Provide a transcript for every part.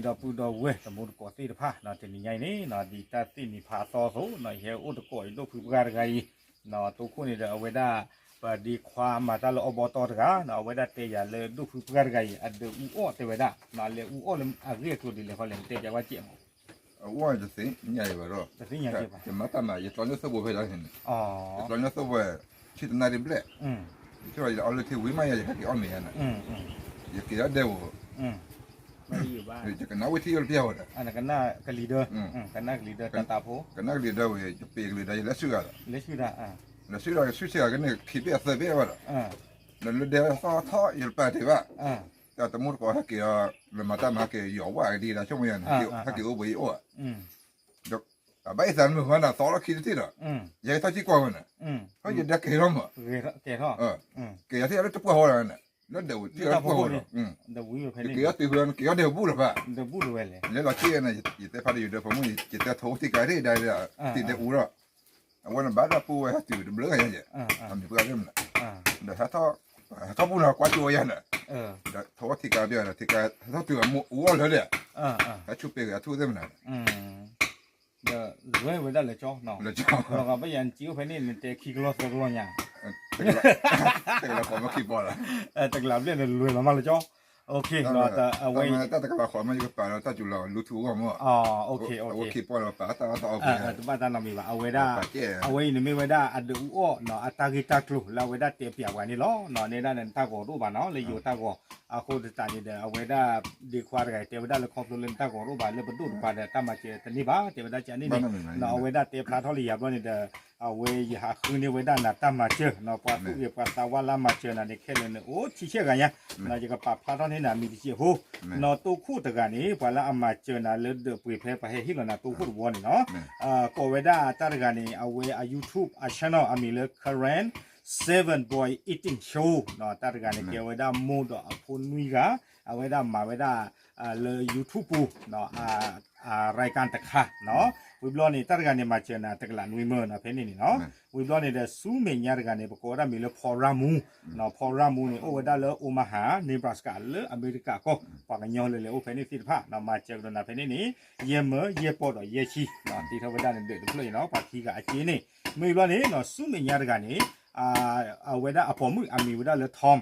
ဒီပုၢ်ဒီဝဲၢ်တံၤသကိးသ့ၣ်တဖၣ် တနံၤညါအံၤန့ၣ် ဒ်တၢ်သ့ၣ်နံၤဖးအသီအသိး ယဟဲအိၣ်သကိးယဒိၣ်ဖုပှၢ်တဂၤအံၤ တိခိၣ်န့ၣ်ဒီးအဝဲဒၣ် ပဒ့ခွါမၤတၢ်လၢအီဘီတီတဂၤ အဝဲဒၣ်တဲယၤလၢဒိၣ်ဖုပှၢ်တဂၤအံၤ အဒုးအူအီၣ်တဲဝဲဒၣ် လဲၤအူအီၣ်လၢအဂ့ၢ်အကျိၤဒ်လဲၣ်ဃီလဲၣ် နတဲပၠးဝဲကဲးမး အူအီၣ်တသ့ၣ်ညါအံၤဘၣ်ဒီး ယမၤတၢ်မၤ ယကျီညိၣ်သိၣ်ဘိဖဲဒၣ်န့ၣ် ယကျီညိၣ်သိၣ်ဘိ ဆံတနၣ်ရံၣ်ဘျဲၣ် ယဆိကမိၣ်လၢအီၣ်လၢထံဝံၤမး ယဟဲက့ၤအီၣ်မ့ၤယါန့ၣ် ယက့ၤအီၣ်ဒဲအိၣ် ယကနၣ်ဝံထံယိၣ်တပျၢ်ဝဲဒီး ကနၣ်ကလံၤဒၢ ကနၣ်ကလံၤဒၢဝံၤ ယပ့ၤကလံၤဒၢ ယလဲၤဆူဂၤဒီး လဲၤဆူဒီး ဆူဆ့ဂၤကန့ၣ် ခံဘ့ၣ်အသၢဘ့ၣ်ဝဲဒီး နလၢဒဲသီထီၣ် ယတပာ်တ့ၢ်ဘၣ် တၢ်တမူတကိးဟဲက့ၤဒီး နမၤတၢ်မၤဟဲက့ၤ ယီၤဝဲကဒံဒီး ဆိကမိၣ်ယါန့ၣ် ဟဲက့ၤအိၣ်ဘၣ်ယအိၣ် ဒီး အဘၣ်အသးနမုၢ်ဃီန့ၣ် သီလီၢ်ခံတထံၣ်ဒီး ယဟဲထီၣ်ထံကွၢ်ဝဲန့ၣ် ဟဲယဒဲကဲၤထီၣ်မး ကဲၤထီၣ် ကဲၤထီၣ်ထံၣ်လၢတပှၢ်ဃီဒီးန့ၣ် လၢဒဲအိၣ်ထံၣ်လၢတပှၢ်ဃီဒီး ယက့ၤအီၣ်တုၤဖဲန့ၣ် က့ၤအီၣ်ဒဲဘူၣ်လၢၤဘၣ် လဲၤလီၤက့ၤန့ၣ် ယတဲဖးဒီးယဒၢဖိမုၣ် ယတဲထိၣ်ဝဲထံကၤတ့ၢ်ဒၣ် သံၣ်ဒဲအိၣ်ဒီး အဝဲန့ၣ်ဘၣ်ဒီးပူဝဲဟဲတုၤတဘျုးဂၤညါယဲ အမံၤပှၢ်လၢမနုၤ ဒီးဟဲထီၣ် ဟဲထီၣ်ပူၤနီၤကွၢ်ကၠိဝဲယါန့ၣ် ဒီးထိၣ်ဝဲထံကၤဘၣ်ဒီး ထံကၤဟဲထီၣ်တုၤအမူအူအီၣ်လၢဒဲ ဟဲဆူပ့ၤဂ့ၤအထူၣ်သ့ၣ်မနုၤ ဒီးလွဲဝဲဒၣ်လၢကၠီ လီၤဂာ်ဘၣ်ယၤနစံးအိၣ်ဖဲန့ၣ် နတဲခံကလီၢ်သၢကလီၢ်ညါ တကလးဘျဲၣ်န့ၣ်လွဲလီၤမးလၢကၠီ အဝဲ တၢ်တကလးဃီမး ယကပာ်လီၤတၢ်စူၤလီၤ လူထူအဂီၢ်မး အဝဲခံပီၢ်လီၤပာ်တၢ်အီၣ်တၢ်အီပှဲၤ တဘၣ်တၢ်နီတမံၤဘၣ် အဝဲဒၣ် အဝဲအံၤန့ၣ်မ့ၢ်ဝဲဒၣ်အဒုးအူအီၣ် အတၢ်ဂ့ၢ်တၢ်ကျိၤလၢအဝဲဒၣ်တဲပၠးပှၤန့ၣ်လီၤ နဲဒၣ်နတၢ်ဂီၤတအိၣ်ဘၣ်နီၤ လၢယိၤတၢ်ဂီၤ အဃိသတးန့ၣ်ဒီး အဝဲဒၣ် ဒ့ခွါတဂၤတဲဝဲဒၣ်လၢခီဖျိလၢနတၢ်ဂီၤတအိၣ်ဘၣ်လၢပဒိၣ်တပၤဒီးတၢ်မၤစၢၤတန့ၢ်ဘၣ် တဲဝဲဒၣ်ကန့ၣ်န့ၣ် အဝဲဒၣ်တဲဖျါထီၣ်လၢယၤဘျီန့ၣ်ဒီး အဝဲယဟးဃုန့ၢ်ဝဲဒၣ်နၤတၢ်မၤစၢၤ ပှၤသူၣ်ဂ့ၤပှၤသးဝါလၢအမၤစၢၤနၤန့ၣ် ခဲလၢာ်န့ၣ် အိၣ်ထံဆဲၣ်ဂၤညါ ယကပာ်ဖျါထီၣ်န့ၢ်နၤအမံၤတစဲးဖိ နီၢ်တိခိၣ်တဂၤန့ၣ် ပှၤလၢအမၤစၢၤနၤလၢဒၢးပှ့ၤဖဲပှၤဟဲဟ့ၣ်လီၤနၤတိခိၣ်တဝီန့ၣ်နီၤ ကိးဝဲဒၣ်တၢ်တဂၤန့ၣ် အဝဲအ YouTube အ channel အမံၤလၢ Karen Seven Boy Eating Show တၢ်တဂၤန့ၣ် ကဲဝဲဒၣ်မိၢ်ဒီးအဖိနွံဂၤ အဝဲဒၣ်မၤဝဲဒၣ် လၢ YouTube ပူၤ အ ရကၢၣ်တခါ ဝံၤဘျီန့ၣ် တၢ်တဂၤန့ၣ် မၤစၢၤနၤတကလးနွံမၢနီၤ ဖဲန့ၣ်န့ၣ်နီၤ ဝံၤဘျီန့ၣ်ဒီး ဆူမဲာ်ညါတဂၤန့ၣ် ပကိးဝဲဒၣ်မံၤလၢ ဖီရၣ်မူ ဖီရၣ်မူန့ၣ် အိၣ်ဝဲဒၣ်လၢ Omaha Nebraska လၢအမဲရကၤကီၢ် ပှၤကညီလၢလဲၤအိၣ်ဖဲန့ၣ်သ့ၣ်တဖၣ် မၤစၢၤကဒီးနၤဖဲန့ၣ်န့ၣ် ယဲၢ်မၢ ယဲၢ်ပီၢ်ဒီးယဲၢ်ဆံ တ့ထီၣ်ဝဲဒၣ်န့ၣ်ဒၢးတဖျၢၣ်အံၤနီၤ ပှၤခံဂၤအစ့န့ၣ် မ့ၢ်ဘျီန့ၣ် ဆူမဲာ်ညါတဂၤန့ၣ် အဝဲဒၣ်အပိာ်မုၣ်အမံၤဝဲဒၣ်လၢ Tom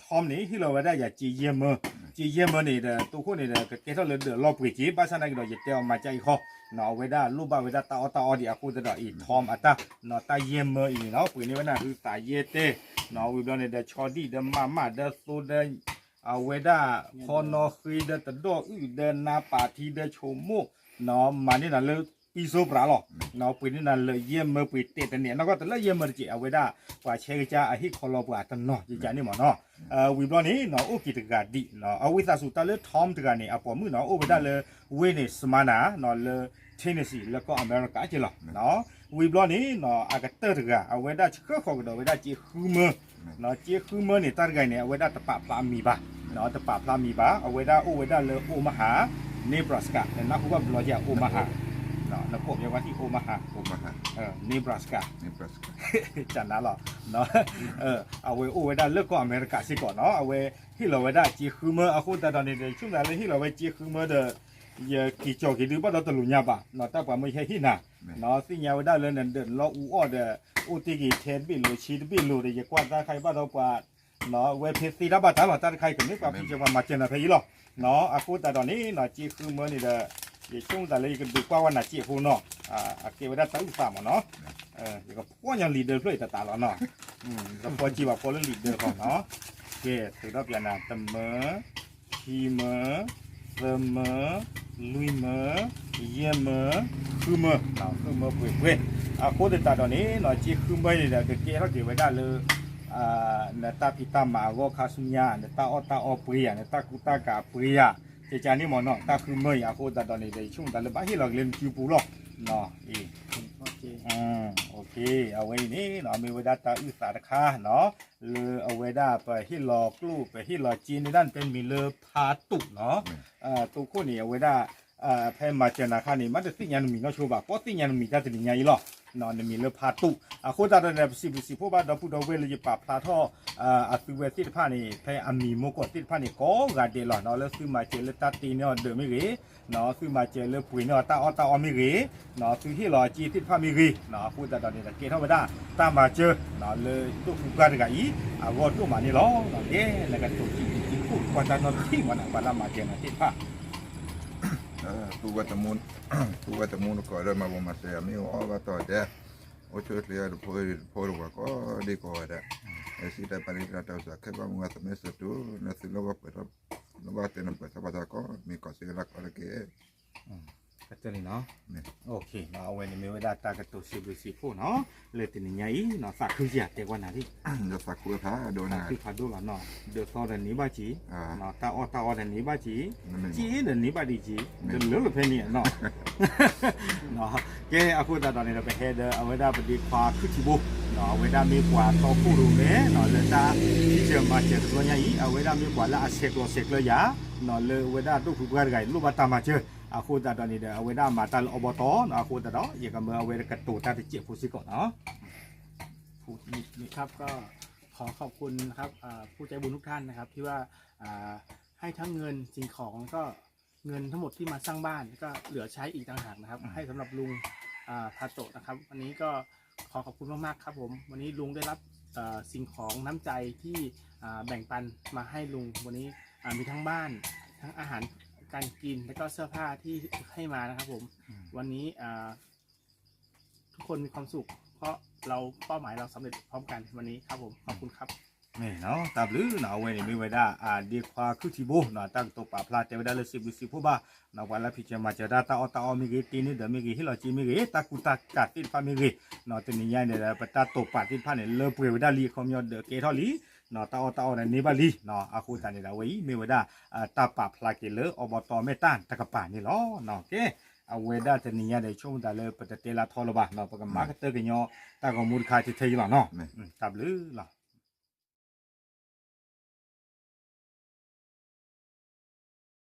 Tom န့ၣ် ဟ့ၣ်လီၤဝဲဒၣ်ယၤစ့ယဲၢ်မၢ, စ့ယဲၢ်မၢန့ၣ်ဒီး တိခိၣ်န့ၣ်ဒီး ကကဲထီၣ်လၢဒၢးလီၤပှ့ၤစ့, ဘၣ်ဆၣ်သနာ်က့ဒီး ယတဲအီၤမၤကၢအံၤဃီ, အဝဲဒၣ်လိၣ်ဘၣ်ဝဲဒၣ်တၢ်အီၣ်တၢ်အီဒံးအဃိသတးဒီးအံၤ Tom အတၢ်, တၢ်ယဲၢ်မၢအံၤန့ၣ်နီၤ ပှ့ၤန့ၢ်ဝဲဒၣ်ဟုသးယဲၢ်တဲာ်, ဝံၤဘျီန့ၣ်ဒီး ဆီဒံၣ်ဒီးမးမးဒီးသိဒီး အဝဲဒၣ် ခီနီၣ်ဃ့ဒီးတဒီၣ်အုၣ်ဒီးနါပာ်ထံဒီးဆိမိၣ် မၤန့ၢ်နၤလၢပံစိပြးလီၤ. ပှ့ၤန့ၢ်နၤလၢယဲၢ်မၢပှ့ၤတဲာ်တန့ၢ် နီၢ်ကီၢ်တလၢယဲၢ်မၢတက့ၢ် အဝဲဒၣ် ပှၤဆဲကစၢ်အဟ့ၣ်ခီလီၤပှၤတနီၤ ယကန့ၣ်မ့ၢ်နီၤ. ဝံၤဘျီန့ၣ် အိၣ်က့ၤတဂၤဒံး အဝဲသးစူၤတၢ်လၢ Tom တဂၤန့ၣ် အပိာ်မုၣ်နီၤ အိၣ်ဝဲဒၣ်လၢ ဝ့ၢ်န့ၣ် Smyrna နီၤ လၢ Tennessee လၢကီၢ်အမဲရကၤက့ၢ်လီၤ. ဝံၤဘျီန့ၣ် အကတၢၢ်တဂၤ အဝဲဒၣ်ဆှၢဃီၤကဒီးဝဲဒၣ်စ့ဃုမၢ စ့ဃုမၢန့ၣ် တၢ်တဂၤန့ၣ် အဝဲဒၣ်တပာ်ဖျါအမံၤဘၣ်, တပာ်ဖျါမံၤဘၣ်, အဝဲဒၣ်အိၣ်ဝဲဒၣ်လၢ Omaha Nebraska နနၢ်ဟူဘၣ်ဘျီက့ Omaha နကိးပဝဲထံၣ် Omaha Nebraska ကနါလီၤ အဝဲအိၣ်ဝဲဒၣ်လၢကီၢ်အမဲရကၤစ့ၢ်ကီးနီၤ အဝဲဟ့ၣ်လီၤဝဲဒၣ်စ့ဃုမၢအဃိသတးဒီးန့ၣ် ဆိကမိၣ်လၢဟ့ၣ်လီၤဝဲစ့ဃုမၢဒီး ယက့ၤကၠီၤက့ၤဒုးဘၣ်ဒီးတလိၣ်ညါဘၣ် တၢ်ပှၤမၢယဟဲဟ့ၣ်နၤ သ့ၣ်ညါဝဲဒၣ်လၢနဒၢးလီၢ်အူအီၣ်ဒီး အိၣ်တ့ၢ်က့ၤထဲတဘ့ၣ်လိၤဆံတဘ့ၣ်လိၤဒီး ယကွၢ်တၢ်တခါအံၤဘၣ်ဒီးပှၤ ဝဲဖဲသ့တၢ်ဘၣ်တၢ်လီၤ တၢ်တခါအံၤကမ့ၢ်ပှၤဖံးစၢၤပှၤမၤစၢၤနၤဖဲအံၤလီၤ. အဃိသတးဒီးန့ၣ် စ့ဃုမၢန့ၣ်ဒီး ယဆိကမိၣ်သးလၢယကဒုးကွၢ်ဝဲနၤစ့အဃိနီၤ အကဲဝဲဒၣ်တၢ်အုၣ်သးမ့ၢ်နီၤ ယကဖီၣ်ညီလံာ်ဒၢဖျၢၣ်အံၤတတးလီၤနီၤ ကဖီၣ်စ့ပှၤဖီၣ်လၢလံာ်ဒၢဃီနီၤ ကဲ ထုးထီၣ်ပျးနၤ တမၢ ခံမၢ သၢမၢ လွံၢ်မၢ ယဲၢ်မၢ ဃုမၢ ဃုမၢပှဲၤပှဲၤ အဃိသတးဒီးန့ၣ်နီၤ စ့ဃုမၢန့ၣ်ဒီး ကကဲထီၣ်က့ၤဝဲဒၣ်လၢ နတၢ်ဖံးတၢ်မၤအဂီၢ်ခါဆူညါ နတၢ်အီၣ်တၢ်အီပှ့ၤယၤ နတၢ်ကူတၢ်ကၤပှ့ၤယၤ ကကန့ၣ်မ့ၢ်နီၤ တၢ်ဃုမၢအံၤအဃိသတးဒီးန့ၣ်ဒီး ယဆိကမိၣ်သးလၢဘၣ်ဟ့ၣ်လီၤက့ၤလၢနစုပူၤလီၤ အဝဲအံၤန့ၣ်နီၤ မ့ၢ်ဝဲဒၣ်တၢ်အုၣ်သးတခါနီၤ လၢအဝဲဒၣ်ပဟ့ၣ်လီၤကျိၣ် ပဟ့ၣ်လီၤစ့န့ၢ်ဒၣ်နတဲမံၤလၢဖါတူာ်နီၤ တိခိၣ်န့ၣ် အဝဲဒၣ် ဖဲမၤစၢၤနၤခါန့ၣ် မ့ၢ်တသ့ၣ်ညါနမံၤနီၢ်ဆိဘၣ် ပီၣ်သ့ၣ်ညါနမံၤတၢ်တနံၤညါအံၤလီၤ နမံၤလၢဖါတူၣ် အဃိသတးဒီးန့ၣ် ပစံးဘျုးစံးဖှိၣ်ဘၣ်ဒီပုၢ်ဒီဝဲၢ်လၢယပာ်ဖျါထီၣ် အသုဝဲသ့ၣ်တဖၣ်န့ၣ် ဖဲအမံၤမိၢ်ကီၢ်သ့ၣ်တဖၣ်န့ၣ် ကိးဂၤဒဲးလီၤ လၢသုမၤစၢၤလၢတၢ်တ့န့ၢ်အီၤဒၢးမ့ၢ်ဂ့ၤ, သုမၤစၢၤလၢပှ့ၤန့ၢ်အီၤတၢ်အီၣ်တၢ်အီမ့ၢ်ဂ့ၤ, သုဟ့ၣ်လီၤအစ့သ့ၣ်တဖၣ်မ့ၢ်ဂ့ၤ, အဃိသတးဒီးန့ၣ်ဒီး ကဲထီၣ်ဝဲဒၣ်တၢ်မၤစၢၤ လၢဒိၣ်ဖုပှၢ်တဂၤအံၤ အဂီၢ်ဒိၣ်မးန့ၣ်လီၤ. ကဲ နကတိၤစံးဘျုးစံးဖှိၣ် ပှၤတၢ်နီတထံၣ်မးန့ၣ် ပှၤလၢမၤစၢၤနၤသ့ၣ်တဖၣ် သူဝဲတမူတကိးဒီး မၤဝဲမၤစၢၤယၤမ့ၢ်အိၣ်ဘၣ်တီၢ်ဒဲး, အိၣ်ဆူၣ်အိၣ်ချ့တဖိတဖိတဝၤကိးဒံကိးဂၤဒဲး, စံးတၢ်ပာ်လံတၢ်တၢ်စၢ်ခဲဘၣ်မူဂၤသမ့ၢ်စတူး နသုလၢဘၣ်ပှဲၤထီၣ် လၢဘၣ်တဲနပှဲၤထီၣ်ဘၣ်တၢ်ကိးမံၤကိးစ့ကလၢကိးတက့ၢ် ကတၢၢ်န့ၣ်နီၤ, အဝဲန့ၣ်မ့ၢ်ဝဲဒၣ်တၢ်ကတိၤစံးဘျုးစံးဖှိၣ်နီၤ, လၢတနံၤညါအံၤနီၤ သးခုယၤတဲကွၢ်နၤဒ်, သးခုဖးဒိၣ်နီၤ, ဒၢးသီဒီးန့ၢ်ဘၣ်က့ၤ, တၢ်အီၣ်တၢ်အီဒီးန့ၢ်ဘၣ်က့ၤ, က့ဒီးန့ၢ်ဘၣ်ဒံးက့ၤ, ဒီးလၢလီၤဖဲန့ၣ်နီၤ, ကဲအဃိသတးဒီးန့ၣ်ဒီး ပဟဲဒီးအဝဲဒၣ်ပဒ့ခွါခုၣ်ထံဘိ, အဝဲဒၣ်မ့ၢ်ပှၤတီခိၣ်ရိၣ်မဲနီၤ လၢတၢ်ဖံးစၢၤမၤစၢၤတဘျီညါအံၤ အဝဲဒၣ်မ့ၢ်ပှၤလၢအဆဲးကျိးဆဲးကျၢယၤ, လၢအဝဲဒၣ်ဒိၣ်ဖုပှၢ်တဂၤအံၤလိၣ်ဘၣ်တၢ်မၤစၢၤ, အဃိသတးဒီးန့ၣ်ဒီး အဝဲဒၣ်မၤတၢ်လၢအဘီတီၤနီၤ, အဃိသတးဒီး ယကမၢအဝဲကတိၤတၢ်တစဲးဖိစ့ၢ်ကီးနီၤ ครับ ก็ขอขอบคุณนะครับ อ่า ผู้ใจบุญทุกท่านนะครับ ที่ว่า อ่า ให้ทั้งเงินสิ่งของแล้วก็เงินทั้งหมดที่มาสร้างบ้าน แล้วก็เหลือใช้อีกต่างหากนะครับ ให้สำหรับลุง อ่า พาโตะนะครับ วันนี้ก็ขอขอบคุณมากๆครับผม วันนี้ลุงได้รับ เอ่อ สิ่งของน้ำใจที่ อ่า แบ่งปันมาให้ลุง วันนี้ อ่า มีทั้งบ้าน ทั้งอาหารการกิน แล้วก็เสื้อผ้าที่ให้มานะครับผม วันนี้ อ่า ทุกคนมีความสุข เพราะเราเป้าหมายเราสำเร็จพร้อมกันวันนี้ครับผม ขอบคุณครับ မ့ၢ်နီၤ တၢ်ဘျုးနီၤ အဝဲန့ၣ်မ့ၢ်ဝဲဒၣ် အဒ့ခွါခုၣ်ထံဘိနီၤ တၢ်ကတိၤပာ်ဖျါတဲဝဲဒၣ်လၢစံးဘျုးစံးဖှိၣ်ဘၣ်နီၤ ပှၤလၢဖံးစၢၤမၤစၢၤတၢ် တၢ်အီၣ်တၢ်အီမ့ၢ်ဂ့ၤ တ့န့ၢ်ဒၢးမ့ၢ်ဂ့ၤ ဟ့ၣ်လီၤစ့မ့ၢ်ဂ့ၤ တၢ်ကူတၢ်ကၤသ့ၣ်တဖၣ်မ့ၢ်ဂ့ၤနီၤ တနံၤညါန့ၣ်ဒီး ပတၢ်တိာ်ပာ်သ့ၣ်တဖၣ်န့ၣ် လၢပှဲၤဝဲဒၣ်လံ အခီပညီဒၢးကဲထီၣ်လံနီၤ တၢ်အီၣ်တၢ်အီဒီးန့ၢ်ဘၣ်လံနီၤ အဃိသတးန့ၣ်ဒီး အဝဲအံၤမ့ၢ်ဝဲဒၣ် တၢ်ပာ်ဖျါက့ၤလၢအဘီတီမဲာ်တၢ်တကပၤန့ၣ်လီၤ. ကဲ အဝဲဒၣ်တနံၤညါဒီး ဆိကမိၣ်သးလၢပတတဲလၢထီလၢၤဘၣ်နီၤ ပကမၤကတၢၢ်ကညီတၢ်ဂီၤမူတခါထဲထဲအံၤလီၤနီၤ တၢ်ဘျုးလီၤ.